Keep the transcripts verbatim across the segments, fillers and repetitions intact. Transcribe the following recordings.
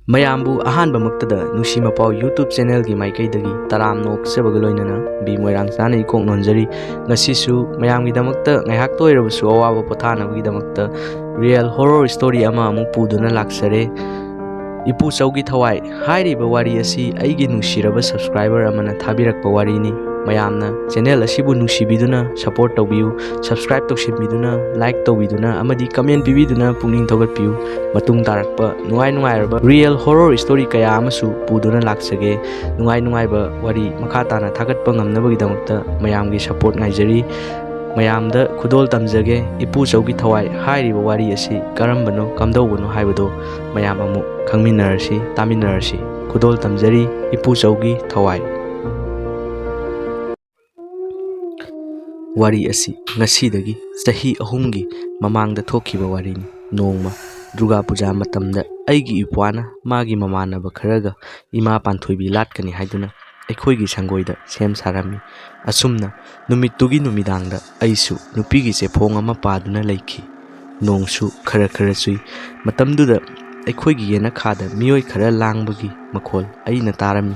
ꯃꯌꯥꯝꯕꯨ ꯑꯍꯥꯟꯕꯃꯛꯇꯗ ꯅꯨꯡꯁꯤ ꯃꯄꯥꯎ YouTube channelꯒꯤ ꯃꯥꯏꯀꯩꯗꯒꯤ ꯇꯔꯥꯝꯅ ꯑꯣꯛꯆꯕꯒ ꯂꯣꯏꯅꯅ ꯕꯤ ꯃꯣꯏꯔꯥꯡ ꯆꯥꯅ ꯏꯀꯣꯛ ꯅꯣꯟꯖꯔꯤ꯫ ꯉꯁꯤꯁꯨ ꯃꯌꯥꯝꯒꯤꯗꯃꯛꯇ ꯉꯥꯏꯍꯥꯛꯇ ꯑꯣꯏꯔꯕꯁꯨ ꯑꯋꯥꯕ ꯄꯣꯊꯥꯅꯕꯒꯤꯗꯃꯛꯇ real horror story ꯑꯃ ꯑꯃꯨꯛ ꯄꯨꯗꯨꯅ ꯂꯥꯛꯆꯔꯦ꯫ ꯏꯄꯨ ꯆꯧꯒꯤ ꯊꯋꯥꯏ ꯍꯥꯏꯔꯤꯕ ꯋꯥꯔꯤ ꯑꯁꯤ ꯑꯩꯒꯤ ꯅꯨꯡꯁꯤꯔꯕ subscriber ꯑꯃꯅ ꯊꯥꯕꯤꯔꯛꯄ ꯋꯥꯔꯤꯅꯤ꯫ ꯃꯌꯥꯝꯅ channel ꯑꯁꯤꯕꯨ ꯅꯨꯡꯁꯤꯕꯤꯗꯨꯅ support ꯇꯧꯕꯤꯌꯨ, subscribe ꯇꯧꯁꯤꯟꯕꯤꯗꯨꯅ, like ꯇꯧꯕꯤꯗꯨꯅ ꯑꯃꯗꯤ comment ꯄꯤꯕꯤꯗꯨꯅ ꯄꯨꯛꯅꯤꯡ ꯊꯧꯒꯠꯄꯤꯌꯨ꯫ ꯃꯇꯨꯡ ꯇꯥꯔꯛꯄ ꯅꯨꯡꯉꯥꯏ ꯅꯨꯡꯉꯥꯏꯔꯕ real horror story ꯀꯌꯥ ꯑꯃꯁꯨ ꯄꯨꯗꯨꯅ ꯂꯥꯛꯆꯒꯦ꯫ ꯅꯨꯡꯉꯥꯏ ꯅꯨꯡꯉꯥꯏꯕ ꯋꯥꯔꯤ ꯃꯈꯥ ꯇꯥꯅ ꯊꯥꯒꯠꯄ ꯉꯝꯅꯕꯒꯤꯗꯃꯛꯇ ꯃꯌꯥꯝꯒꯤ support ꯉꯥꯏꯖꯔꯤ꯫ ꯃꯌꯥꯝꯗ ꯈꯨꯗꯣꯜ ꯇꯝꯖꯒꯦ꯫ ꯏꯄꯨ ꯆꯧꯒꯤ ꯊꯋꯥꯏ ꯍꯥꯏꯔꯤꯕ ꯋꯥꯔꯤ ꯑꯁꯤ ꯀꯔꯝꯕꯅꯣ, ꯀꯝꯗꯧꯕꯅꯣ ꯍꯥꯏꯕꯗꯨ ꯃꯌꯥꯝ ꯑꯃꯨꯛ ꯈꯪꯃꯤꯟꯅꯔꯁꯤ, ꯇꯥꯃꯤꯟꯅꯔꯁꯤ꯫ ꯈꯨꯗꯣꯜ ꯇꯝꯖꯔꯤ, ꯏꯄꯨ ꯆꯧꯒꯤ ꯊꯋꯥꯏ꯫ ꯋꯥꯔꯤ ꯑꯁꯤ ꯉꯁꯤꯗꯒꯤ ꯆꯍꯤ ꯑꯍꯨꯝꯒꯤ ꯃꯃꯥꯡꯗ ꯊꯣꯛꯈꯤꯕ ꯋꯥꯔꯤꯅꯤ꯫ ꯅꯣꯡꯃ ꯗꯨꯔꯒꯥ ꯄꯨꯖꯥ ꯃꯇꯝꯗ ꯑꯩꯒꯤ ꯏꯄ꯭ꯋꯥꯅ ꯃꯥꯒꯤ ꯃꯃꯥꯟꯅꯕ ꯈꯔꯒ ꯏꯃꯥ ꯄꯥꯟꯊꯣꯏꯕꯤ ꯂꯥꯠꯀꯅꯤ ꯍꯥꯏꯗꯨꯅ ꯑꯩꯈꯣꯏꯒꯤ ꯁꯪꯒꯣꯏꯗ ꯁꯦꯝ ꯁꯥꯔꯝꯃꯤ꯫ ꯑꯁꯨꯝꯅ ꯅꯨꯃꯤꯠꯇꯨꯒꯤ ꯅꯨꯃꯤꯗꯥꯡꯗ ꯑꯩꯁꯨ ꯅꯨꯄꯤꯒꯤ ꯆꯦꯐꯣꯡ ꯑꯃ ꯄꯥꯗꯨꯅ ꯂꯩꯈꯤ꯫ ꯅꯣꯡꯁꯨ ꯈꯔ ꯈꯔ ꯆꯨꯏ꯫ ꯃꯇꯝꯗꯨꯗ ꯑꯩꯈꯣꯏꯒꯤ ꯌꯦꯅꯈꯥꯗ ꯃꯤꯑꯣꯏ ꯈꯔ ꯂꯥꯡꯕꯒꯤ ꯃꯈꯣꯜ ꯑꯩꯅ ꯇꯥꯔꯝꯃꯤ꯫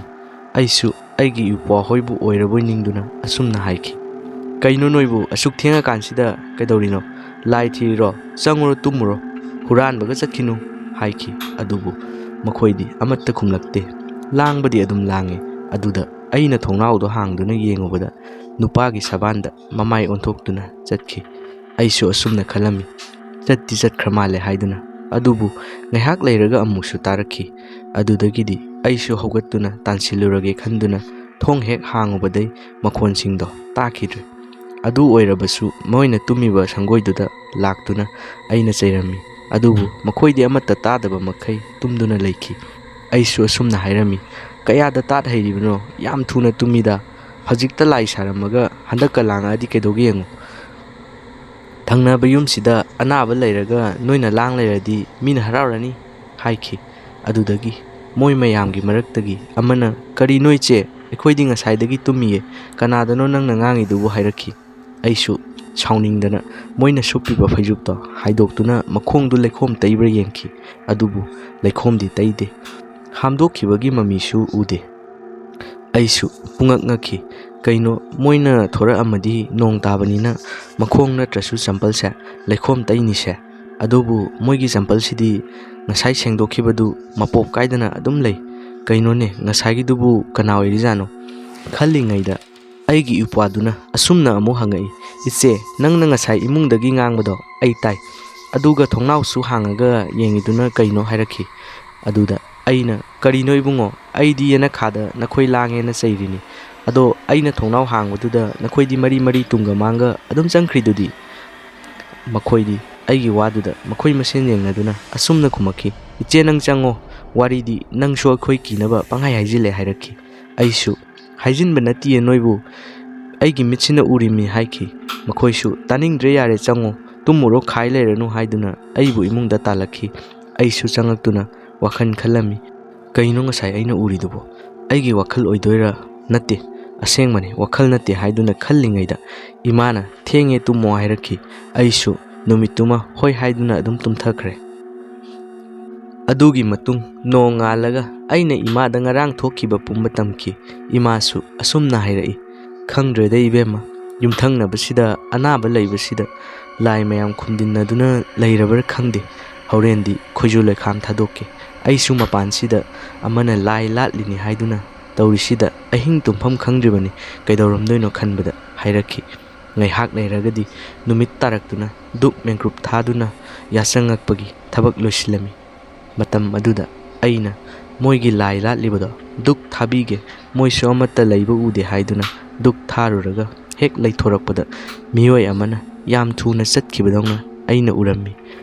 ꯑꯩꯁꯨ ꯑꯩꯒꯤ ꯏꯄ꯭ꯋꯥ ꯍꯣꯏꯕꯨ ꯑꯣꯏꯔꯕꯣꯏ ꯅꯤꯡꯗꯨꯅ ꯑꯁꯨꯝꯅ ꯍꯥꯏꯈꯤ, "ꯀꯩꯅꯣ ꯅꯣꯏꯕꯨ ꯑꯁꯨꯛ ꯊꯦꯡꯉꯀꯥꯟꯁꯤꯗ ꯀꯩꯗꯧꯔꯤꯅꯣ? ꯂꯥꯏ ꯊꯤꯔꯤꯔꯣ? ꯆꯪꯉꯨꯔꯣ, ꯇꯨꯝꯃꯨꯔꯣ, ꯍꯨꯔꯥꯟꯕꯒ ꯆꯠꯈꯤꯅꯨ" ꯍꯥꯏꯈꯤ꯫ ꯑꯗꯨꯕꯨ ꯃꯈꯣꯏꯗꯤ ꯑꯃꯠꯇ ꯈꯨꯝꯂꯛꯇꯦ꯫ ꯂꯥꯡꯕꯗꯤ ꯑꯗꯨꯝ ꯂꯥꯡꯉꯤ꯫ ꯑꯗꯨꯗ ꯑꯩꯅ ꯊꯣꯡꯅꯥꯎꯗꯣ ꯍꯥꯡꯗꯨꯅ ꯌꯦꯡꯉꯨꯕꯗ ꯅꯨꯄꯥꯒꯤ ꯁꯕꯥꯟꯗ ꯃꯃꯥꯏ ꯑꯣꯟꯊꯣꯛꯇꯨꯅ ꯆꯠꯈꯤ꯫ ꯑꯩꯁꯨ ꯑꯁꯨꯝꯅ ꯈꯜꯂꯝꯃꯤ, "ꯆꯠꯇꯤ ꯆꯠꯈ꯭ꯔ ꯃꯥꯜꯂꯦ" ꯍꯥꯏꯗꯨꯅ꯫ ꯑꯗꯨꯕꯨ ꯉꯥꯏꯍꯥꯛ ꯂꯩꯔꯒ ꯑꯃꯨꯛꯁꯨ ꯇꯥꯔꯛꯈꯤ꯫ ꯑꯗꯨꯗꯒꯤꯗꯤ ꯑꯩꯁꯨ ꯍꯧꯒꯠꯇꯨꯅ ꯇꯥꯟꯁꯤꯜꯂꯨꯔꯒꯦ ꯈꯟꯗꯨꯅ ꯊꯣꯡ ꯍꯦꯛ ꯍꯥꯡꯉꯨꯕꯗꯩ ꯃꯈꯣꯟꯁꯤꯡꯗꯣ ꯇꯥꯈꯤꯗ꯭ꯔꯦ꯫ ꯑꯗꯨ ꯑꯣꯏꯔꯕꯁꯨ ꯃꯣꯏꯅ ꯇꯨꯝꯃꯤꯕ ꯁꯪꯒꯣꯏꯗꯨꯗ ꯂꯥꯛꯇꯨꯅ ꯑꯩꯅ ꯆꯩꯔꯝꯃꯤ꯫ ꯑꯗꯨꯕꯨ ꯃꯈꯣꯏꯗꯤ ꯑꯃꯠꯇ ꯇꯥꯗꯕ ꯃꯈꯩ ꯇꯨꯝꯗꯨꯅ ꯂꯩꯈꯤ꯫ ꯑꯩꯁꯨ ꯑꯁꯨꯝꯅ ꯍꯥꯏꯔꯝꯃꯤ, "ꯀꯌꯥꯗ ꯇꯥꯠ ꯍꯩꯔꯤꯕꯅꯣ? ꯌꯥꯝ ꯊꯨꯅ ꯇꯨꯝꯃꯤꯗ꯫ ꯍꯧꯖꯤꯛꯇ ꯂꯥꯏ ꯁꯥꯔꯝꯃꯒ ꯍꯟꯗꯛꯀ ꯂꯥꯡꯉꯛꯑꯗꯤ ꯀꯩꯗꯧꯒꯦ ꯌꯦꯡꯉꯨ꯫ ꯊꯪꯅꯕ ꯌꯨꯝꯁꯤꯗ ꯑꯅꯥꯕ ꯂꯩꯔꯒ ꯅꯣꯏꯅ ꯂꯥꯡ ꯂꯩꯔꯗꯤ ꯃꯤꯅ ꯍꯔꯥꯎꯔꯅꯤ" ꯍꯥꯏꯈꯤ꯫ ꯑꯗꯨꯗꯒꯤ ꯃꯣꯏ ꯃꯌꯥꯝꯒꯤ ꯃꯔꯛꯇꯒꯤ ꯑꯃꯅ, "ꯀꯔꯤꯅꯣ ꯏꯆꯦ? ꯑꯩꯈꯣꯏꯗꯤ ꯉꯁꯥꯏꯗꯒꯤ ꯇꯨꯝꯃꯤꯌꯦ꯫ ꯀꯅꯥꯗꯅꯣ ꯅꯪꯅ ꯉꯥꯡꯉꯤꯗꯨꯕꯨ?" ꯍꯥꯏꯔꯛꯈꯤ꯫ ꯑꯩꯁꯨ ꯁꯥꯎꯅꯤꯡꯗꯅ ꯃꯣꯏꯅ ꯁꯨꯞꯄꯤꯕ ꯐꯩꯖꯨꯞꯇꯣ ꯍꯥꯏꯗꯣꯛꯇꯨꯅ ꯃꯈꯣꯡꯗꯨ ꯂꯩꯈꯣꯝ ꯇꯩꯕ꯭ꯔꯥ ꯌꯦꯡꯈꯤ꯫ ꯑꯗꯨꯕꯨ ꯂꯩꯈꯣꯝꯗꯤ ꯇꯩꯗꯦ꯫ ꯍꯥꯝꯗꯣꯛꯈꯤꯕꯒꯤ ꯃꯃꯤꯁꯨ ꯎꯗꯦ꯫ ꯑꯩꯁꯨ ꯄꯨꯡꯉꯛ ꯉꯛꯈꯤ꯫ ꯀꯩꯅꯣ, ꯃꯣꯏꯅ ꯊꯣꯔꯛꯑꯝꯃꯗꯤ ꯅꯣꯡ ꯇꯥꯕꯅꯤꯅ ꯃꯈꯣꯡ ꯅꯠꯇ꯭ꯔꯁꯨ ꯆꯝꯄꯜꯁꯦ ꯂꯩꯈꯣꯝ ꯇꯩꯅꯤꯁꯦ꯫ ꯑꯗꯨꯕꯨ ꯃꯣꯏꯒꯤ ꯆꯝꯄꯜꯁꯤꯗꯤ ꯉꯁꯥꯏ ꯁꯦꯡꯗꯣꯛꯈꯤꯕꯗꯨ ꯃꯄꯣꯞ ꯀꯥꯏꯗꯅ ꯑꯗꯨꯝ ꯂꯩ꯫ ꯀꯩꯅꯣꯅꯦ, ꯉꯁꯥꯏꯒꯤꯗꯨꯕꯨ ꯀꯅꯥ ꯑꯣꯏꯔꯤꯖꯥꯠꯅꯣ? ꯈꯜꯂꯤꯉꯩꯗ ꯑꯩꯒꯤ ꯏꯄ꯭ꯋꯥꯗꯨꯅ ꯑꯁꯨꯝꯅ ꯑꯃꯨꯛ ꯍꯪꯉꯛꯏ, "ꯏꯆꯦ, ꯅꯪꯅ ꯉꯁꯥꯏ ꯏꯃꯨꯡꯗꯒꯤ ꯉꯥꯡꯕꯗꯣ ꯑꯩ ꯇꯥꯏ꯫ ꯑꯗꯨꯒ ꯊꯣꯡꯅꯥꯎꯁꯨ ꯍꯥꯡꯉꯒ ꯌꯦꯡꯉꯤꯗꯨꯅ ꯀꯩꯅꯣ?" ꯍꯥꯏꯔꯛꯈꯤ꯫ ꯑꯗꯨꯗ ꯑꯩꯅ, "ꯀꯔꯤꯅꯣ ꯏꯕꯨꯡꯉꯣ? ꯑꯩꯗꯤ ꯌꯦꯅꯈꯥꯗ ꯅꯈꯣꯏ ꯂꯥꯡꯉꯦꯅ ꯆꯩꯔꯤꯅꯤ꯫ ꯑꯗꯣ ꯑꯩꯅ ꯊꯣꯡꯅꯥꯎ ꯍꯥꯡꯕꯗꯨꯗ ꯅꯈꯣꯏꯗꯤ ꯃꯔꯤ ꯃꯔꯤ ꯇꯨꯡꯒ ꯃꯥꯡꯒ ꯑꯗꯨꯝ ꯆꯪꯈ꯭ꯔꯤꯗꯨꯗꯤ?" ꯃꯈꯣꯏꯗꯤ ꯑꯩꯒꯤ ꯋꯥꯗꯨꯗ ꯃꯈꯣꯏ ꯃꯁꯦꯟ ꯌꯦꯡꯅꯗꯨꯅ ꯑꯁꯨꯝꯅ ꯈꯨꯝꯃꯛꯈꯤ, "ꯏꯆꯦ, ꯅꯪ ꯆꯪꯉꯣ, ꯋꯥꯔꯤꯗꯤ ꯅꯪꯁꯨ ꯑꯩꯈꯣꯏ ꯀꯤꯅꯕ ꯄꯪꯍꯥꯏ ꯍꯥꯏꯖꯤꯜꯂꯦ" ꯍꯥꯏꯔꯛꯈꯤ꯫ ꯑꯩꯁꯨ, "ꯍꯥꯏꯖꯤꯟꯕ ꯅꯠꯇꯤꯌꯦ ꯅꯣꯏꯕꯨ, ꯑꯩꯒꯤ ꯃꯤꯠꯁꯤꯅ ꯎꯔꯤꯃꯤ" ꯍꯥꯏꯈꯤ꯫ ꯃꯈꯣꯏꯁꯨ, "ꯇꯥꯅꯤꯡꯗ꯭ꯔꯦ, ꯌꯥꯔꯦ, ꯆꯪꯉꯣ, ꯇꯨꯝꯃꯨꯔꯣ, ꯈꯥꯏ ꯂꯩꯔꯅꯨ" ꯍꯥꯏꯗꯨꯅ ꯑꯩꯕꯨ ꯏꯃꯨꯡꯗ ꯇꯥꯜꯂꯛꯈꯤ꯫ ꯑꯩꯁꯨ ꯆꯪꯉꯛꯇꯨꯅ ꯋꯥꯈꯜ ꯈꯜꯂꯝꯃꯤ꯫ ꯀꯩꯅꯣ ꯉꯁꯥꯏ ꯑꯩꯅ ꯎꯔꯤꯗꯨꯕꯣ? ꯑꯩꯒꯤ ꯋꯥꯈꯜ ꯑꯣꯏꯗꯣꯏꯔꯥ? ꯅꯠꯇꯦ, ꯑꯁꯦꯡꯕꯅꯤ, ꯋꯥꯈꯜ ꯅꯠꯇꯦ ꯍꯥꯏꯗꯨꯅ ꯈꯜꯂꯤꯉꯩꯗ ꯏꯃꯥꯅ, "ꯊꯦꯡꯉꯦ, ꯇꯨꯝꯃꯣ" ꯍꯥꯏꯔꯛꯈꯤ꯫ ꯑꯩꯁꯨ ꯅꯨꯃꯤꯠꯇꯨꯃ ꯍꯣꯏ ꯍꯥꯏꯗꯨꯅ ꯑꯗꯨꯝ ꯇꯨꯝꯊꯈ꯭ꯔꯦ꯫ ꯑꯗꯨꯒꯤ ꯃꯇꯨꯡ ꯅꯣꯡꯉꯥꯜꯂꯒ ꯑꯩꯅ ꯏꯃꯥꯗ ꯉꯔꯥꯡ ꯊꯣꯛꯈꯤꯕ ꯄꯨꯝꯕ ꯇꯝꯈꯤ꯫ ꯏꯃꯥꯁꯨ ꯑꯁꯨꯝꯅ ꯍꯥꯏꯔꯛꯏ, "ꯈꯪꯗ꯭ꯔꯦꯗ ꯏꯕꯦꯝꯃ, ꯌꯨꯝꯊꯪꯅꯕꯁꯤꯗ ꯑꯅꯥꯕ ꯂꯩꯕꯁꯤꯗ ꯂꯥꯏ ꯃꯌꯥꯝ ꯈꯨꯝꯗꯤꯟꯅꯗꯨꯅ ꯂꯩꯔꯕ꯭ꯔꯥ ꯈꯪꯗꯦ꯫ ꯍꯣꯔꯦꯟꯗꯤ ꯈꯣꯏꯖꯨ ꯂꯩꯈꯥꯝ ꯊꯥꯗꯣꯛꯀꯦ꯫ ꯑꯩꯁꯨ ꯃꯄꯥꯟꯁꯤꯗ ꯑꯃꯅ ꯂꯥꯏ ꯂꯥꯠꯂꯤꯅꯤ ꯍꯥꯏꯗꯨꯅ ꯇꯧꯔꯤꯁꯤꯗ ꯑꯍꯤꯡ ꯇꯨꯝꯐꯝ ꯈꯪꯗ꯭ꯔꯤꯕꯅꯤ꯫ ꯀꯩꯗꯧꯔꯝꯗꯣꯏꯅꯣ ꯈꯟꯕꯗ" ꯍꯥꯏꯔꯛꯈꯤ꯫ ꯉꯥꯏꯍꯥꯛ ꯂꯩꯔꯒꯗꯤ ꯅꯨꯃꯤꯠ ꯇꯥꯔꯛꯇꯨꯅ ꯙꯨꯞ ꯃꯦꯟꯀ꯭ꯔꯨꯞ ꯊꯥꯗꯨꯅ ꯌꯥꯆꯪꯉꯛꯄꯒꯤ ꯊꯕꯛ ꯂꯣꯏꯁꯤꯜꯂꯝꯃꯤ꯫ ꯃꯇꯝ ꯑꯗꯨꯗ ꯑꯩꯅ, "ꯃꯣꯏꯒꯤ ꯂꯥꯏ ꯂꯥꯠꯂꯤꯕꯗꯣ ꯙꯨꯞ ꯊꯥꯕꯤꯒꯦ, ꯃꯣꯏꯁꯨ ꯑꯃꯠꯇ ꯂꯩꯕ ꯎꯗꯦ" ꯍꯥꯏꯗꯨꯅ ꯙꯨꯞ ꯊꯥꯔꯨꯔꯒ ꯍꯦꯛ ꯂꯩꯊꯣꯔꯛꯄꯗ ꯃꯤꯑꯣꯏ ꯑꯃꯅ ꯌꯥꯝ ꯊꯨꯅ ꯆꯠꯈꯤꯕꯗꯧꯅ ꯑꯩꯅ ꯎꯔꯝꯃꯤ꯫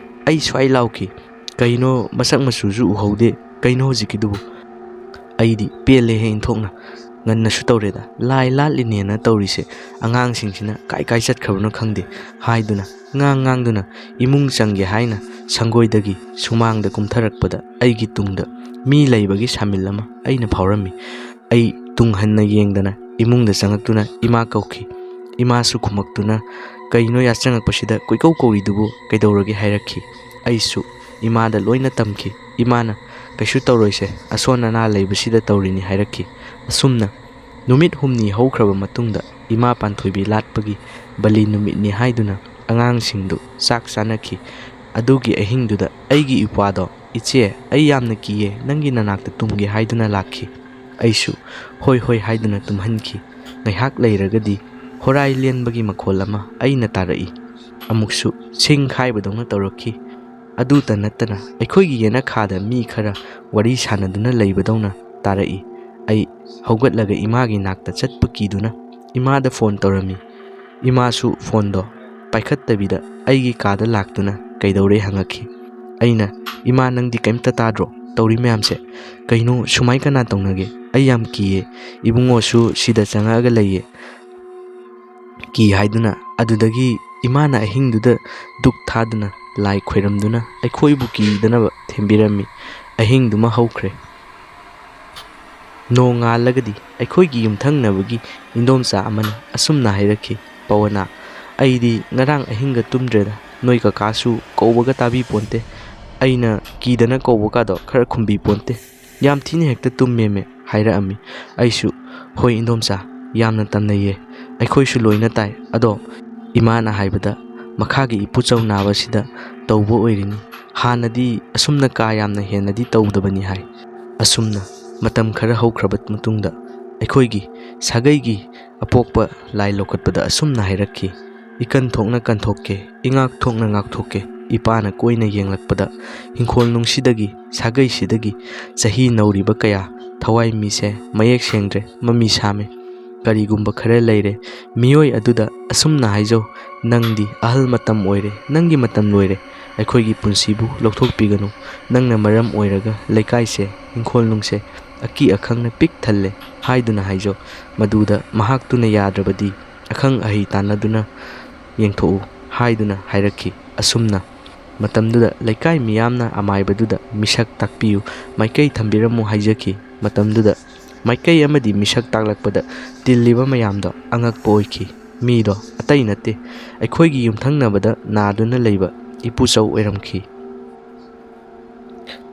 ꯑꯩ ꯁ꯭ꯋꯥꯏ ꯂꯥꯎꯈꯤ, "ꯀꯩꯅꯣ, ꯃꯁꯛ ꯃꯆꯨꯁꯨ ꯎꯍꯧꯗꯦ, ꯀꯩꯅꯣ ꯍꯧꯖꯤꯛꯀꯤꯗꯨꯕꯨ?" ꯑꯩꯗꯤ ꯄꯦꯜꯂꯦꯍꯦ ꯏꯟꯊꯣꯛꯅ꯫ "ꯉꯟꯅꯁꯨ ꯇꯧꯔꯦꯗ, ꯂꯥꯏ ꯂꯥꯠꯂꯤꯅꯦꯅ ꯇꯧꯔꯤꯁꯦ, ꯑꯉꯥꯡꯁꯤꯡꯁꯤꯅ ꯀꯥꯏ ꯀꯥꯏ ꯆꯠꯈ꯭ꯔꯕꯅꯣ ꯈꯪꯗꯦ" ꯍꯥꯏꯗꯨꯅ ꯉꯥꯡ ꯉꯥꯡꯗꯨꯅ ꯏꯃꯨꯡ ꯆꯪꯒꯦ ꯍꯥꯏꯅ ꯁꯪꯒꯣꯏꯗꯒꯤ ꯁꯨꯃꯥꯡꯗ ꯀꯨꯝꯊꯔꯛꯄꯗ ꯑꯩꯒꯤ ꯇꯨꯡꯗ ꯃꯤ ꯂꯩꯕꯒꯤ ꯁꯥꯃꯤꯜ ꯑꯃ ꯑꯩꯅ ꯐꯥꯎꯔꯝꯃꯤ꯫ ꯑꯩ ꯇꯨꯡ ꯍꯟꯅ ꯌꯦꯡꯗꯅ ꯏꯃꯨꯡꯗ ꯆꯪꯉꯛꯇꯨꯅ ꯏꯃꯥ ꯀꯧꯈꯤ꯫ ꯏꯃꯥꯁꯨ ꯈꯨꯝꯃꯛꯇꯨꯅ "ꯀꯩꯅꯣ ꯌꯥꯆꯪꯉꯛꯄꯁꯤꯗ ꯀꯣꯏꯀꯧ ꯀꯧꯔꯤꯗꯨꯕꯨ ꯀꯩꯗꯧꯔꯒꯦ?" ꯍꯥꯏꯔꯛꯈꯤ꯫ ꯑꯩꯁꯨ ꯏꯃꯥꯗ ꯂꯣꯏꯅ ꯇꯝꯈꯤ꯫ ꯏꯃꯥꯅ "ꯀꯩꯁꯨ ꯇꯧꯔꯣꯏꯁꯦ, ꯑꯁꯣꯟ ꯑꯅꯥ ꯂꯩꯕꯁꯤꯗ ꯇꯧꯔꯤꯅꯤ" ꯍꯥꯏꯔꯛꯈꯤ꯫ ꯑꯁꯨꯝꯅ ꯅꯨꯃꯤꯠ ꯍꯨꯝꯅꯤ ꯍꯧꯈ꯭ꯔꯕ ꯃꯇꯨꯡꯗ ꯏꯃꯥ ꯄꯥꯟꯊꯣꯏꯕꯤ ꯂꯥꯠꯄꯒꯤ ꯕꯂꯤ ꯅꯨꯃꯤꯠꯅꯤ ꯍꯥꯏꯗꯨꯅ ꯑꯉꯥꯡꯁꯤꯡꯗꯨ ꯆꯥꯛ ꯆꯥꯅꯈꯤ꯫ ꯑꯗꯨꯒꯤ ꯑꯍꯤꯡꯗꯨꯗ ꯑꯩꯒꯤ ꯏꯄ꯭ꯋꯥꯗꯣ, "ꯏꯆꯦ, ꯑꯩ ꯌꯥꯝꯅ ꯀꯤꯌꯦ, ꯅꯪꯒꯤ ꯅꯅꯥꯛꯇ ꯇꯨꯝꯒꯦ" ꯍꯥꯏꯗꯨꯅ ꯂꯥꯛꯈꯤ꯫ ꯑꯩꯁꯨ "ꯍꯣꯏ, ꯍꯣꯏ" ꯍꯥꯏꯗꯨꯅ ꯇꯨꯝꯍꯟꯈꯤ꯫ ꯉꯥꯏꯍꯥꯛ ꯂꯩꯔꯒꯗꯤ ꯍꯣꯔꯥꯏ ꯂꯦꯟꯕꯒꯤ ꯃꯈꯣꯜ ꯑꯃ ꯑꯩꯅ ꯇꯥꯔꯛꯏ꯫ ꯑꯃꯨꯛꯁꯨ ꯁꯤꯡ ꯈꯥꯏꯕꯗꯧꯅ ꯇꯧꯔꯛꯈꯤ꯫ ꯑꯗꯨꯇ ꯅꯠꯇꯅ ꯑꯩꯈꯣꯏꯒꯤ ꯌꯦꯅꯈꯥꯗ ꯃꯤ ꯈꯔ ꯋꯥꯔꯤ ꯁꯥꯟꯅꯗꯨꯅ ꯂꯩꯕꯗꯧꯅ ꯇꯥꯔꯛꯏ꯫ ꯑꯩ ꯍꯧꯒꯠꯂꯒ ꯏꯃꯥꯒꯤ ꯅꯥꯛꯇ ꯆꯠꯄ ꯀꯤꯗꯨꯅ ꯏꯃꯥꯗ ꯐꯣꯟ ꯇꯧꯔꯝꯃꯤ꯫ ꯏꯃꯥꯁꯨ ꯐꯣꯟꯗꯣ ꯄꯥꯏꯈꯠꯇꯕꯤꯗ ꯑꯩꯒꯤ ꯀꯥꯗ ꯂꯥꯛꯇꯨꯅ "ꯀꯩꯗꯧꯔꯦ?" ꯍꯪꯉꯛꯈꯤ꯫ ꯑꯩꯅ, "ꯏꯃꯥ, ꯅꯪꯗꯤ ꯀꯩꯝꯇ ꯇꯥꯗ꯭ꯔꯣ ꯇꯧꯔꯤ ꯃꯌꯥꯝꯁꯦ? ꯀꯩꯅꯣ ꯁꯨꯃꯥꯏ ꯀꯅꯥ ꯇꯧꯅꯒꯦ? ꯑꯩ ꯌꯥꯝ ꯀꯤꯌꯦ꯫ ꯏꯕꯨꯡꯉꯣꯁꯨ ꯁꯤꯗ ꯆꯪꯉꯛꯑꯒ ꯂꯩꯌꯦ" ꯀꯤ ꯍꯥꯏꯗꯨꯅ꯫ ꯑꯗꯨꯗꯒꯤ ꯏꯃꯥꯅ ꯑꯍꯤꯡꯗꯨꯗ ꯙꯨꯛ ꯊꯥꯗꯨꯅ, ꯂꯥꯏ ꯈꯣꯏꯔꯝꯗꯨꯅ ꯑꯩꯈꯣꯏꯕꯨ ꯀꯤꯗꯅꯕ ꯊꯦꯝꯕꯤꯔꯝꯃꯤ꯫ ꯑꯍꯤꯡꯗꯨꯃ ꯍꯧꯈ꯭ꯔꯦ꯫ ꯅꯣꯡꯉꯥꯜꯂꯒꯗꯤ ꯑꯩꯈꯣꯏꯒꯤ ꯌꯨꯝꯊꯪꯅꯕꯒꯤ ꯏꯟꯗꯣꯝꯆꯥ ꯑꯃꯅ ꯑꯁꯨꯝꯅ ꯍꯥꯏꯔꯛꯈꯤ, "ꯄꯋꯅꯥ, ꯑꯩꯗꯤ ꯉꯔꯥꯡ ꯑꯍꯤꯡꯒ ꯇꯨꯝꯗ꯭ꯔꯦꯗ꯫ ꯅꯣꯏ ꯀꯀꯥꯁꯨ ꯀꯧꯕꯒ ꯇꯥꯕꯤ ꯄꯣꯟꯇꯦ꯫ ꯑꯩꯅ ꯀꯤꯗꯅ ꯀꯧꯕꯒꯗꯣ ꯈꯔ ꯈꯨꯝꯕꯤ ꯄꯣꯟꯇꯦ꯫ ꯌꯥꯝ ꯊꯤꯅ ꯍꯦꯛꯇ ꯇꯨꯝꯃꯦꯃꯦ" ꯍꯥꯏꯔꯛꯑꯝꯃꯤ꯫ ꯑꯩꯁꯨ, "ꯍꯣꯏ ꯏꯟꯗꯣꯝꯆꯥ, ꯌꯥꯝꯅ ꯇꯝꯅꯩꯌꯦ꯫ ꯑꯩꯈꯣꯏꯁꯨ ꯂꯣꯏꯅ ꯇꯥꯏ꯫ ꯑꯗꯣ ꯏꯃꯥꯅ ꯍꯥꯏꯕꯗ ꯃꯈꯥꯒꯤ ꯏꯄꯨꯆꯧ ꯅꯥꯕꯁꯤꯗ ꯇꯧꯕ ꯑꯣꯏꯔꯤꯅꯤ꯫ ꯍꯥꯟꯅꯗꯤ ꯑꯁꯨꯝꯅ ꯀꯥ ꯌꯥꯝꯅ ꯍꯦꯟꯅꯗꯤ ꯇꯧꯗꯕꯅꯤ" ꯍꯥꯏ꯫ ꯑꯁꯨꯝꯅ ꯃꯇꯝ ꯈꯔ ꯍꯧꯈ꯭ꯔꯕ ꯃꯇꯨꯡꯗ ꯑꯩꯈꯣꯏꯒꯤ ꯁꯥꯒꯩꯒꯤ ꯑꯄꯣꯛꯄ ꯂꯥꯏ ꯂꯧꯈꯠꯄꯗ ꯑꯁꯨꯝꯅ ꯍꯥꯏꯔꯛꯈꯤ, "ꯏꯀꯟ ꯊꯣꯛꯅ ꯀꯟꯊꯣꯛꯀꯦ, ꯏꯉꯥꯛ ꯊꯣꯛꯅ ꯉꯥꯛꯊꯣꯛꯀꯦ"꯫ ꯏꯄꯥꯅ ꯀꯣꯏꯅ ꯌꯦꯡꯂꯛꯄꯗ ꯏꯪꯈꯣꯜ ꯅꯨꯡꯁꯤꯗꯒꯤ, ꯁꯥꯒꯩꯁꯤꯗꯒꯤ ꯆꯍꯤ ꯅꯧꯔꯤꯕ ꯀꯌꯥ ꯊꯋꯥꯏ ꯃꯤꯁꯦ ꯃꯌꯦꯛ ꯁꯦꯡꯗ꯭ꯔꯦ, ꯃꯃꯤ ꯁꯥꯝꯃꯦ꯫ ꯀꯔꯤꯒꯨꯝꯕ ꯈꯔ ꯂꯩꯔꯦ꯫ ꯃꯤꯑꯣꯏ ꯑꯗꯨꯗ ꯑꯁꯨꯝꯅ ꯍꯥꯏꯖꯧ, "ꯅꯪꯗꯤ ꯑꯍꯜ ꯃꯇꯝ ꯑꯣꯏꯔꯦ, ꯅꯪꯒꯤ ꯃꯇꯝ ꯂꯣꯏꯔꯦ, ꯑꯩꯈꯣꯏꯒꯤ ꯄꯨꯟꯁꯤꯕꯨ ꯂꯧꯊꯣꯛꯄꯤꯒꯅꯨ꯫ ꯅꯪꯅ ꯃꯔꯝ ꯑꯣꯏꯔꯒ ꯂꯩꯀꯥꯏꯁꯦ, ꯏꯪꯈꯣꯜ ꯅꯨꯡꯁꯦ ꯑꯀꯤ ꯑꯈꯪꯅ ꯄꯤꯛ ꯊꯜꯂꯦ" ꯍꯥꯏꯗꯨꯅ ꯍꯥꯏꯖꯧ꯫ ꯃꯗꯨꯗ ꯃꯍꯥꯛꯇꯨꯅ ꯌꯥꯗ꯭ꯔꯕꯗꯤ ꯑꯈꯪ ꯑꯍꯩ ꯇꯥꯟꯅꯗꯨꯅ ꯌꯦꯡꯊꯣꯛꯎ ꯍꯥꯏꯗꯨꯅ ꯍꯥꯏꯔꯛꯈꯤ꯫ ꯑꯁꯨꯝꯅ ꯃꯇꯝꯗꯨꯗ ꯂꯩꯀꯥꯏ ꯃꯤꯌꯥꯝꯅ ꯑꯃꯥꯏꯕꯗꯨꯗ ꯃꯤꯁꯛ ꯇꯥꯛꯄꯤꯌꯨ, ꯃꯥꯏꯀꯩ ꯊꯝꯕꯤꯔꯝꯃꯨ ꯍꯥꯏꯖꯈꯤ꯫ ꯃꯇꯝꯗꯨꯗ ꯃꯥꯏꯀꯩ ꯑꯃꯗꯤ ꯃꯤꯁꯛ ꯇꯥꯛꯂꯛꯄꯗ ꯇꯤꯜꯂꯤꯕ ꯃꯌꯥꯝꯗꯣ ꯑꯉꯛꯄ ꯑꯣꯏꯈꯤ꯫ ꯃꯤꯗꯣ ꯑꯇꯩ ꯅꯠꯇꯦ, ꯑꯩꯈꯣꯏꯒꯤ ꯌꯨꯝꯊꯪꯅꯕꯗ ꯅꯥꯗꯨꯅ ꯂꯩꯕ ꯏꯄꯨꯆꯧ ꯑꯣꯏꯔꯝꯈꯤ꯫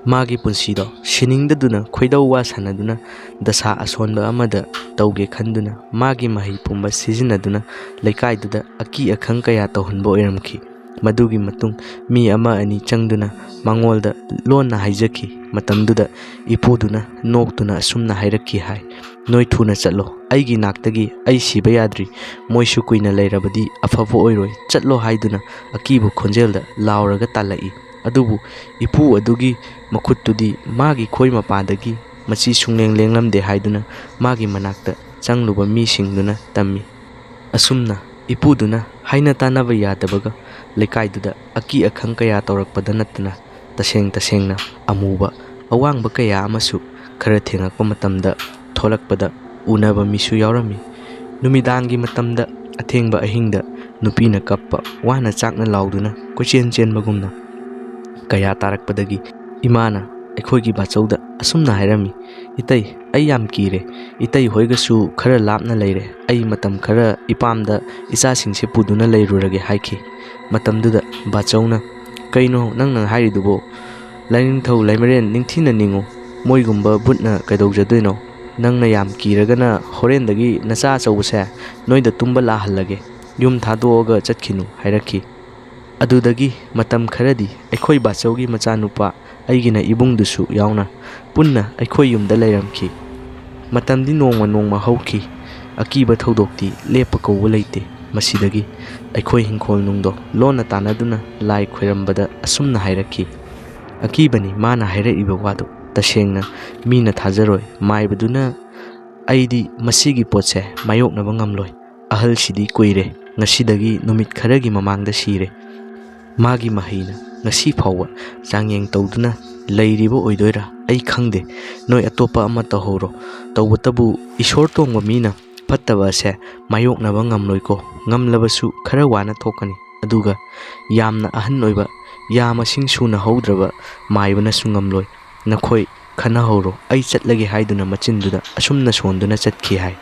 ꯃꯥꯒꯤ ꯄꯨꯟꯁꯤꯗꯣ ꯁꯤꯅꯤꯡꯗꯗꯨꯅ ꯈꯣꯏꯗꯧ ꯋꯥ ꯁꯥꯟꯅꯗꯨꯅ ꯗꯁꯥ ꯑꯁꯣꯟꯕ ꯑꯃꯗ ꯇꯧꯒꯦ ꯈꯟꯗꯨꯅ ꯃꯥꯒꯤ ꯃꯍꯩ ꯄꯨꯝꯕ ꯁꯤꯖꯤꯟꯅꯗꯨꯅ ꯂꯩꯀꯥꯏꯗꯨꯗ ꯑꯀꯤ ꯑꯈꯪ ꯀꯌꯥ ꯇꯧꯍꯟꯕ ꯑꯣꯏꯔꯝꯈꯤ꯫ ꯃꯗꯨꯒꯤ ꯃꯇꯨꯡ ꯃꯤ ꯑꯃ ꯑꯅꯤ ꯆꯪꯗꯨꯅ ꯃꯉꯣꯟꯗ ꯂꯣꯟꯅ ꯍꯥꯏꯖꯈꯤ꯫ ꯃꯇꯝꯗꯨꯗ ꯏꯄꯨꯗꯨꯅ ꯅꯣꯛꯇꯨꯅ ꯑꯁꯨꯝꯅ ꯍꯥꯏꯔꯛꯈꯤ ꯍꯥꯏ, "ꯅꯣꯏ ꯊꯨꯅ ꯆꯠꯂꯣ, ꯑꯩꯒꯤ ꯅꯥꯛꯇꯒꯤ ꯑꯩ ꯁꯤꯕ ꯌꯥꯗ꯭ꯔꯤ, ꯃꯣꯏꯁꯨ ꯀꯨꯏꯅ ꯂꯩꯔꯕꯗꯤ ꯑꯐꯕ ꯑꯣꯏꯔꯣꯏ, ꯆꯠꯂꯣ" ꯍꯥꯏꯗꯨꯅ ꯑꯀꯤꯕ ꯈꯣꯟꯖꯦꯜꯗ ꯂꯥꯎꯔꯒ ꯇꯥꯜꯂꯛꯏ꯫ ꯑꯗꯨꯕꯨ ꯏꯄꯨ ꯑꯗꯨꯒꯤ ꯃꯈꯨꯠꯇꯨꯗꯤ ꯃꯥꯒꯤ ꯈꯣꯏ ꯃꯄꯥꯗꯒꯤ ꯃꯆꯤ ꯁꯨꯡꯂꯦꯡ ꯂꯦꯡꯂꯝꯗꯦ ꯍꯥꯏꯗꯨꯅ ꯃꯥꯒꯤ ꯃꯅꯥꯛꯇ ꯆꯪꯂꯨꯕ ꯃꯤꯁꯤꯡꯗꯨꯅ ꯇꯝꯃꯤ꯫ ꯑꯁꯨꯝꯅ ꯏꯄꯨꯗꯨꯅ ꯍꯥꯏꯅ ꯇꯥꯅꯕ ꯌꯥꯗꯕꯒ ꯂꯩꯀꯥꯏꯗꯨꯗ ꯑꯀꯤ ꯑꯈꯪ ꯀꯌꯥ ꯇꯧꯔꯛꯄꯗ ꯅꯠꯇꯅ ꯇꯁꯦꯡ ꯇꯁꯦꯡꯅ ꯑꯃꯨꯕ ꯑꯋꯥꯡꯕ ꯀꯌꯥ ꯑꯃꯁꯨ ꯈꯔ ꯊꯦꯡꯂꯛꯄ ꯃꯇꯝꯗ ꯊꯣꯛꯂꯛꯄꯗ ꯎꯅꯕ ꯃꯤꯁꯨ ꯌꯥꯎꯔꯝꯃꯤ꯫ ꯅꯨꯃꯤꯗꯥꯡꯒꯤ ꯃꯇꯝꯗ ꯑꯊꯦꯡꯕ ꯑꯍꯤꯡꯗ ꯅꯨꯄꯤꯅ ꯀꯞꯄ, ꯋꯥꯅ ꯆꯥꯛꯅ ꯂꯥꯎꯗꯨꯅ ꯀꯣꯏꯆꯦꯟ ꯆꯦꯟꯕꯒꯨꯝꯅ ꯀꯌꯥ ꯇꯥꯔꯛꯄꯗꯒꯤ ꯏꯃꯥꯅ ꯑꯩꯈꯣꯏꯒꯤ ꯕꯥꯆꯧꯗ ꯑꯁꯨꯝꯅ ꯍꯥꯏꯔꯝꯃꯤ, "ꯏꯇꯩ, ꯑꯩ ꯌꯥꯝ ꯀꯤꯔꯦ꯫ ꯏꯇꯩ ꯍꯣꯏꯒꯁꯨ ꯈꯔ ꯂꯥꯞꯅ ꯂꯩꯔꯦ꯫ ꯑꯩ ꯃꯇꯝ ꯈꯔ ꯏꯄꯥꯝꯗ ꯏꯆꯥꯁꯤꯡꯁꯦ ꯄꯨꯗꯨꯅ ꯂꯩꯔꯨꯔꯒꯦ" ꯍꯥꯏꯈꯤ꯫ ꯃꯇꯝꯗꯨꯗ ꯕꯥꯆꯧꯅ, "ꯀꯩꯅꯣ ꯅꯪꯅ ꯍꯥꯏꯔꯤꯗꯨꯕꯣ? ꯂꯥꯏꯅꯤꯡꯊꯧ ꯂꯥꯏꯃꯔꯦꯟ ꯅꯤꯡꯊꯤꯅ ꯅꯤꯡꯉꯨ꯫ ꯃꯣꯏꯒꯨꯝꯕ ꯕꯨꯠꯅ ꯀꯩꯗꯧꯖꯗꯣꯏꯅꯣ? ꯅꯪꯅ ꯌꯥꯝ ꯀꯤꯔꯒꯅ ꯍꯣꯔꯦꯟꯗꯒꯤ ꯅꯆꯥ ꯑꯆꯧꯕꯁꯦ ꯅꯣꯏꯗ ꯇꯨꯝꯕ ꯂꯥꯛꯍꯜꯂꯒꯦ꯫ ꯌꯨꯝ ꯊꯥꯗꯣꯛꯑꯒ ꯆꯠꯈꯤꯅꯨ" ꯍꯥꯏꯔꯛꯈꯤ꯫ ꯑꯗꯨꯗꯒꯤ ꯃꯇꯝ ꯈꯔꯗꯤ ꯑꯩꯈꯣꯏ ꯕꯥꯆꯧꯒꯤ ꯃꯆꯥꯅꯨꯄꯥ, ꯑꯩꯒꯤꯅ ꯏꯕꯨꯡꯗꯨꯁꯨ ꯌꯥꯎꯅ, ꯄꯨꯟꯅ ꯑꯩꯈꯣꯏ ꯌꯨꯝꯗ ꯂꯩꯔꯝꯈꯤ꯫ ꯃꯇꯝꯗꯤ ꯅꯣꯡꯃ ꯅꯣꯡꯃ ꯍꯧꯈꯤ꯫ ꯑꯀꯤꯕ ꯊꯧꯗꯣꯛꯇꯤ ꯂꯦꯞꯄ ꯀꯧꯕ ꯂꯩꯇꯦ꯫ ꯃꯁꯤꯗꯒꯤ ꯑꯩꯈꯣꯏ ꯍꯤꯡꯈꯣꯜ ꯅꯨꯡꯗꯣ ꯂꯣꯟꯅ ꯇꯥꯟꯅꯗꯨꯅ ꯂꯥꯏ ꯈꯣꯏꯔꯝꯕꯗ ꯑꯁꯨꯝꯅ ꯍꯥꯏꯔꯛꯈꯤ, "ꯑꯀꯤꯕꯅꯤ ꯃꯥꯅ ꯍꯥꯏꯔꯛꯏꯕ ꯋꯥꯗꯨ꯫ ꯇꯁꯦꯡꯅ ꯃꯤꯅ ꯊꯥꯖꯔꯣꯏ꯫ ꯃꯥꯏꯕꯗꯨꯅ ꯑꯩꯗꯤ ꯃꯁꯤꯒꯤ ꯄꯣꯠꯁꯦ ꯃꯥꯌꯣꯛꯅꯕ ꯉꯝꯂꯣꯏ꯫ ꯑꯍꯜꯁꯤꯗꯤ ꯀꯨꯏꯔꯦ, ꯉꯁꯤꯗꯒꯤ ꯅꯨꯃꯤꯠ ꯈꯔꯒꯤ ꯃꯃꯥꯡꯗ ꯁꯤꯔꯦ꯫ ꯃꯥꯒꯤ ꯃꯍꯩꯅ ꯉꯁꯤ ꯐꯥꯎꯕ ꯆꯥꯡꯌꯦꯡ ꯇꯧꯗꯨꯅ ꯂꯩꯔꯤꯕ ꯑꯣꯏꯗꯣꯏꯔꯥ ꯑꯩ ꯈꯪꯗꯦ꯫ ꯅꯣꯏ ꯑꯇꯣꯞꯄ ꯑꯃ ꯇꯧꯍꯧꯔꯣ꯫ ꯇꯧꯕꯇꯕꯨ ꯏꯁꯣꯔ ꯇꯣꯡꯕ ꯃꯤꯅ ꯐꯠꯇꯕ ꯑꯁꯦ ꯃꯥꯌꯣꯛꯅꯕ ꯉꯝꯂꯣꯏꯀꯣ꯫ ꯉꯝꯂꯕꯁꯨ ꯈꯔ ꯋꯥꯅ ꯊꯣꯛꯀꯅꯤ꯫ ꯑꯗꯨꯒ ꯌꯥꯝꯅ ꯑꯍꯟ ꯑꯣꯏꯕ, ꯌꯥ ꯃꯁꯤꯡ ꯁꯨꯅ ꯍꯧꯗ꯭ꯔꯕ ꯃꯥꯏꯕꯅꯁꯨ ꯉꯝꯂꯣꯏ꯫ ꯅꯈꯣꯏ ꯈꯟꯅꯍꯧꯔꯣ, ꯑꯩ ꯆꯠꯂꯒꯦ" ꯍꯥꯏꯗꯨꯅ ꯃꯆꯤꯟꯗꯨꯗ ꯑꯁꯨꯝꯅ ꯁꯣꯟꯗꯨꯅ ꯆꯠꯈꯤ ꯍꯥꯏ꯫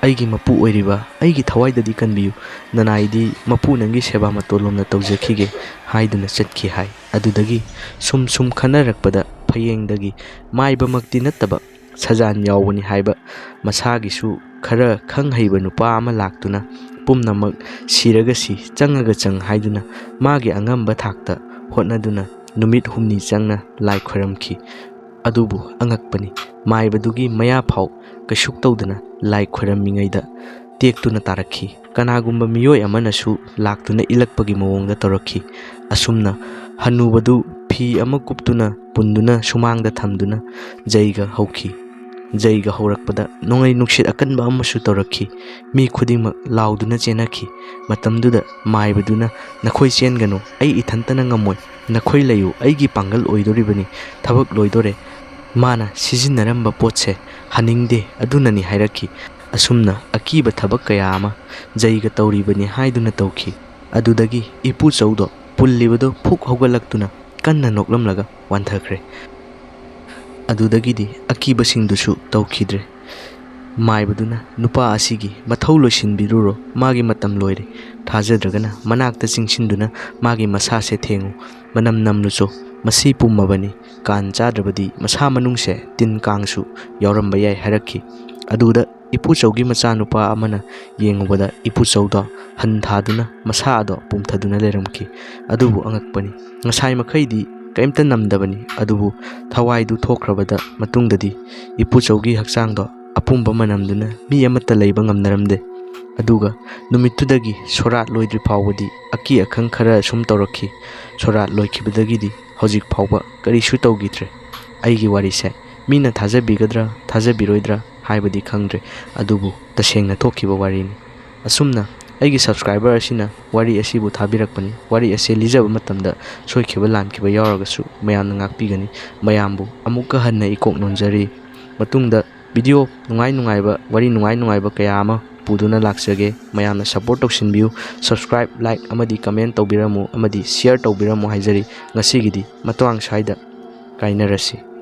"ꯑꯩꯒꯤ ꯃꯄꯨ ꯑꯣꯏꯔꯤꯕ, ꯑꯩꯒꯤ ꯊꯋꯥꯏꯗꯗꯤ ꯀꯟꯕꯤꯌꯨ, ꯅꯅꯥꯏꯗꯤ ꯃꯄꯨ ꯅꯪꯒꯤ ꯁꯦꯕꯥ ꯃꯇꯣꯜꯂꯣꯝꯅ ꯇꯧꯖꯈꯤꯒꯦ" ꯍꯥꯏꯗꯨꯅ ꯆꯠꯈꯤ ꯍꯥꯏ꯫ ꯑꯗꯨꯗꯒꯤ ꯁꯨꯝ ꯁꯨꯝ ꯈꯟꯅꯔꯛꯄꯗ ꯐꯌꯦꯡꯗꯒꯤ ꯃꯥꯏꯕꯃꯛꯇꯤ ꯅꯠꯇꯕ ꯁꯖꯥꯟ ꯌꯥꯎꯕꯅꯤ ꯍꯥꯏꯕ ꯃꯁꯥꯒꯤꯁꯨ ꯈꯔ ꯈꯪ ꯍꯩꯕ ꯅꯨꯄꯥ ꯑꯃ ꯂꯥꯛꯇꯨꯅ ꯄꯨꯝꯅꯃꯛ ꯁꯤꯔꯒ ꯁꯤ, ꯆꯪꯉꯒ ꯆꯪ ꯍꯥꯏꯗꯨꯅ ꯃꯥꯒꯤ ꯑꯉꯝꯕ ꯊꯥꯛꯇ ꯍꯣꯠꯅꯗꯨꯅ ꯅꯨꯃꯤꯠ ꯍꯨꯝꯅꯤ ꯆꯪꯅ ꯂꯥꯏ ꯈꯣꯏꯔꯝꯈꯤ꯫ ꯑꯗꯨꯕꯨ ꯑꯉꯛꯄꯅꯤ, ꯃꯥꯏꯕꯗꯨꯒꯤ ꯃꯌꯥ ꯐꯥꯎ ꯀꯩꯁꯨꯛ ꯇꯧꯗꯅ ꯂꯥꯏ ꯈꯣꯏꯔꯝꯃꯤꯉꯩꯗ ꯇꯦꯛꯇꯨꯅ ꯇꯥꯔꯛꯈꯤ꯫ ꯀꯅꯥꯒꯨꯝꯕ ꯃꯤꯑꯣꯏ ꯑꯃꯅꯁꯨ ꯂꯥꯛꯇꯨꯅ ꯏꯜꯂꯛꯄꯒꯤ ꯃꯑꯣꯡꯗ ꯇꯧꯔꯛꯈꯤ꯫ ꯑꯁꯨꯝꯅ ꯍꯅꯨꯕꯗꯨ ꯐꯤ ꯑꯃ ꯀꯨꯞꯇꯨꯅ ꯄꯨꯟꯗꯨꯅ ꯁꯨꯃꯥꯡꯗ ꯊꯝꯗꯨꯅ ꯖꯩꯒ ꯍꯧꯈꯤ꯫ ꯖꯩꯒ ꯍꯧꯔꯛꯄꯗ ꯅꯣꯡꯂꯩ ꯅꯨꯡꯁꯤꯠ ꯑꯀꯟꯕ ꯑꯃꯁꯨ ꯇꯧꯔꯛꯈꯤ꯫ ꯃꯤ ꯈꯨꯗꯤꯡꯃꯛ ꯂꯥꯎꯗꯨꯅ ꯆꯦꯟꯅꯈꯤ꯫ ꯃꯇꯝꯗꯨꯗ ꯃꯥꯏꯕꯗꯨꯅ, "ꯅꯈꯣꯏ ꯆꯦꯟꯒꯅꯨ, ꯑꯩ ꯏꯊꯟꯇꯅ ꯉꯝꯃꯣꯏ꯫ ꯅꯈꯣꯏ ꯂꯩꯌꯨ, ꯑꯩꯒꯤ ꯄꯥꯡꯒꯜ ꯑꯣꯏꯗꯣꯔꯤꯕꯅꯤ꯫ ꯊꯕꯛ ꯂꯣꯏꯗꯣꯔꯦ꯫ ꯃꯥꯅ ꯁꯤꯖꯤꯟꯅꯔꯝꯕ ꯄꯣꯠꯁꯦ ꯍꯟꯅꯤꯡꯗꯦ, ꯑꯗꯨꯅꯅꯤ" ꯍꯥꯏꯔꯛꯈꯤ꯫ ꯑꯁꯨꯝꯅ ꯑꯀꯤꯕ ꯊꯕꯛ ꯀꯌꯥ ꯑꯃ ꯖꯩꯒ ꯇꯧꯔꯤꯕꯅꯤ ꯍꯥꯏꯗꯨꯅ ꯇꯧꯈꯤ꯫ ꯑꯗꯨꯗꯒꯤ ꯏꯄꯨꯆꯧꯗꯣ ꯄꯨꯜꯂꯤꯕꯗꯣ ꯐꯨꯛ ꯍꯧꯒꯠꯂꯛꯇꯨꯅ ꯀꯟꯅ ꯅꯣꯛꯂꯝꯂꯒ ꯋꯥꯟꯊꯈ꯭ꯔꯦ꯫ ꯑꯗꯨꯗꯒꯤꯗꯤ ꯑꯀꯤꯕꯁꯤꯡꯗꯨꯁꯨ ꯇꯧꯈꯤꯗ꯭ꯔꯦ꯫ ꯃꯥꯏꯕꯗꯨꯅ, "ꯅꯨꯄꯥ ꯑꯁꯤꯒꯤ ꯃꯊꯧ ꯂꯣꯏꯁꯤꯟꯕꯤꯔꯨꯔꯣ, ꯃꯥꯒꯤ ꯃꯇꯝ ꯂꯣꯏꯔꯦ꯫ ꯊꯥꯖꯗ꯭ꯔꯒꯅ ꯃꯅꯥꯛꯇ ꯆꯤꯡꯁꯤꯟꯗꯨꯅ ꯃꯥꯒꯤ ꯃꯁꯥꯁꯦ ꯊꯦꯡꯉꯨ, ꯃꯅꯝ ꯅꯝꯂꯨꯆꯣ, ꯃꯁꯤ ꯄꯨꯝꯃꯕꯅꯤ꯫ ꯀꯥꯟ ꯆꯥꯗ꯭ꯔꯕꯗꯤ ꯃꯁꯥ ꯃꯅꯨꯡꯁꯦ ꯇꯤꯟ ꯀꯥꯡꯁꯨ ꯌꯥꯎꯔꯝꯕ ꯌꯥꯏ" ꯍꯥꯏꯔꯛꯈꯤ꯫ ꯑꯗꯨꯗ ꯏꯄꯨꯆꯧꯒꯤ ꯃꯆꯥꯅꯨꯄꯥ ꯑꯃꯅ ꯌꯦꯡꯉꯨꯕꯗ ꯏꯄꯨꯆꯧꯗꯣ ꯍꯟ ꯊꯥꯗꯨꯅ ꯃꯁꯥ ꯑꯗꯣ ꯄꯨꯝꯊꯗꯨꯅ ꯂꯩꯔꯝꯈꯤ꯫ ꯑꯗꯨꯕꯨ ꯑꯉꯛꯄꯅꯤ, ꯉꯁꯥꯏ ꯃꯈꯩꯗꯤ ꯀꯔꯤꯝꯇ ꯅꯝꯗꯕꯅꯤ, ꯑꯗꯨꯕꯨ ꯊꯋꯥꯏꯗꯨ ꯊꯣꯛꯈ꯭ꯔꯕꯗ ꯃꯇꯨꯡꯗꯗꯤ ꯏꯄꯨꯆꯧꯒꯤ ꯍꯛꯆꯥꯡꯗꯣ ꯑꯄꯨꯝꯕ ꯃꯅꯝꯗꯨꯅ ꯃꯤ ꯑꯃꯠꯇ ꯂꯩꯕ ꯉꯝꯅꯔꯝꯗꯦ꯫ ꯑꯗꯨꯒ ꯅꯨꯃꯤꯠꯇꯨꯗꯒꯤ ꯁꯣꯔꯥꯠ ꯂꯣꯏꯗ꯭ꯔꯤ ꯐꯥꯎꯕꯗꯤ ꯑꯀꯤ ꯑꯈꯪ ꯈꯔ ꯑꯁꯨꯝ ꯇꯧꯔꯛꯈꯤ꯫ ꯁꯣꯔꯥꯠ ꯂꯣꯏꯈꯤꯕꯗꯒꯤꯗꯤ ꯍꯧꯖꯤꯛ ꯐꯥꯎꯕ ꯀꯔꯤꯁꯨ ꯇꯧꯈꯤꯗ꯭ꯔꯦ꯫ ꯑꯩꯒꯤ ꯋꯥꯔꯤꯁꯦ ꯃꯤꯅ ꯊꯥꯖꯕꯤꯒꯗ꯭ꯔꯥ ꯊꯥꯖꯕꯤꯔꯣꯏꯗ꯭ꯔꯥ ꯍꯥꯏꯕꯗꯤ ꯈꯪꯗ꯭ꯔꯦ, ꯑꯗꯨꯕꯨ ꯇꯁꯦꯡꯅ ꯊꯣꯛꯈꯤꯕ ꯋꯥꯔꯤꯅꯤ꯫ ꯑꯁꯨꯝꯅ ꯑꯩꯒꯤ subscriber ꯑꯁꯤꯅ ꯋꯥꯔꯤ ꯑꯁꯤꯕꯨ ꯊꯥꯕꯤꯔꯛꯄꯅꯤ꯫ ꯋꯥꯔꯤ ꯑꯁꯤ ꯂꯤꯖꯕ ꯃꯇꯝꯗ ꯁꯣꯏꯈꯤꯕ ꯂꯥꯟꯈꯤꯕ ꯌꯥꯎꯔꯒꯁꯨ ꯃꯌꯥꯝꯅ ꯉꯥꯛꯄꯤꯒꯅꯤ꯫ ꯃꯌꯥꯝꯕꯨ ꯑꯃꯨꯛꯀ ꯍꯟꯅ ꯏꯀꯣꯛ ꯅꯣꯟꯖꯔꯤ꯫ ꯃꯇꯨꯡꯗ video ꯅꯨꯡꯉꯥꯏ ꯅꯨꯡꯉꯥꯏꯕ, ꯋꯥꯔꯤ ꯅꯨꯡꯉꯥꯏ ꯅꯨꯡꯉꯥꯏꯕ ꯀꯌꯥ ꯑꯃ ꯄꯨꯗꯨꯅ ꯂꯥꯛꯆꯒꯦ꯫ ꯃꯌꯥꯝꯅ support ꯇꯧꯁꯤꯟꯕꯤꯌꯨ꯫ Subscribe, like ꯑꯃꯗꯤ comment ꯇꯧꯕꯤꯔꯝꯃꯨ ꯑꯃꯗꯤ share ꯇꯧꯕꯤꯔꯝꯃꯨ ꯍꯥꯏꯖꯔꯤ꯫ ꯉꯁꯤꯒꯤꯗꯤ ꯃꯇꯥꯡ ꯁ꯭ꯋꯥꯏꯗ ꯀꯥꯏꯅꯔꯁꯤ꯫